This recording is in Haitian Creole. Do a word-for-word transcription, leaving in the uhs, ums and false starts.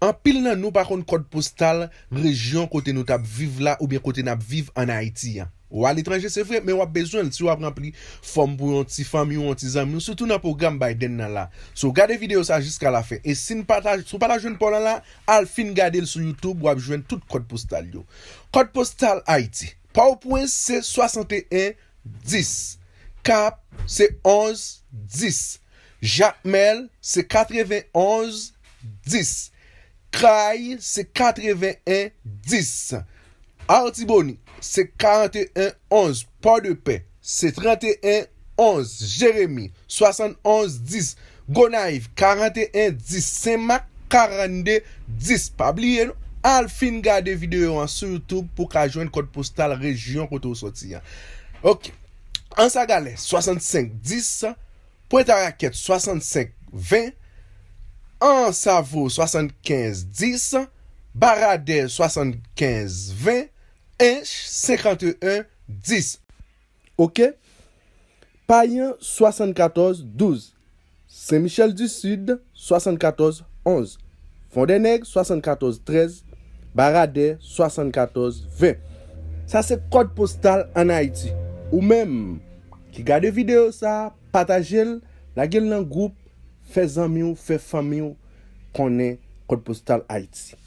Anpil nan nou pa konn kòd postal rejyon kote nou t ap viv la oubyen kote n ap viv ann Ayiti an. Ou aletranje, se vre, men w ap bezwen l si w ap ranpli fòm pou yon ti fanmi w, yon ti zanmi w, sitou nan pwogram Biden nan la. So, gade videyo sa jiska lafen. E si n pa ta, si w pa ta jwenn pa w lan la, al fin gade l sou YouTube, w ap jwenn tout kòd postal yo. Kòd postal Ayiti. Pòtoprens se swasanteyen dis. Kap se onz dis. Jakmèl se katrevenonz dis. Kay se katreven en dis. Artibonit se karanteyen onz. Pòdepè se tranteyen onz. Jeremi swasannonz dis. Gonayiv karanteyen dis. Senmak karannde dis. Pa bliye non, al fin gade videyo an sou YouTube pou w ka jwenn kòd postal rejyon kote w soti an. Ok. Anse à Galets swasannsenk dis. Pwent a Rakèt swasannsenk ven. Ansavo swasannkenz dis. Baradè swasannkenz ven. Ench senkanteyen dis. Ok? Payan swasannkatòz douz. Sen Michèl di Sid swasannkatòz onz. Fondènèg swasannkatòz trèz. Baradè swasannkatòz ven. Sa se kòd postal ann Ayiti. Ou menm ki gade videyo sa, pataje l, lage l nan gwoup, fè zanmi w, fè fanmi w konnen kòd postal Ayiti.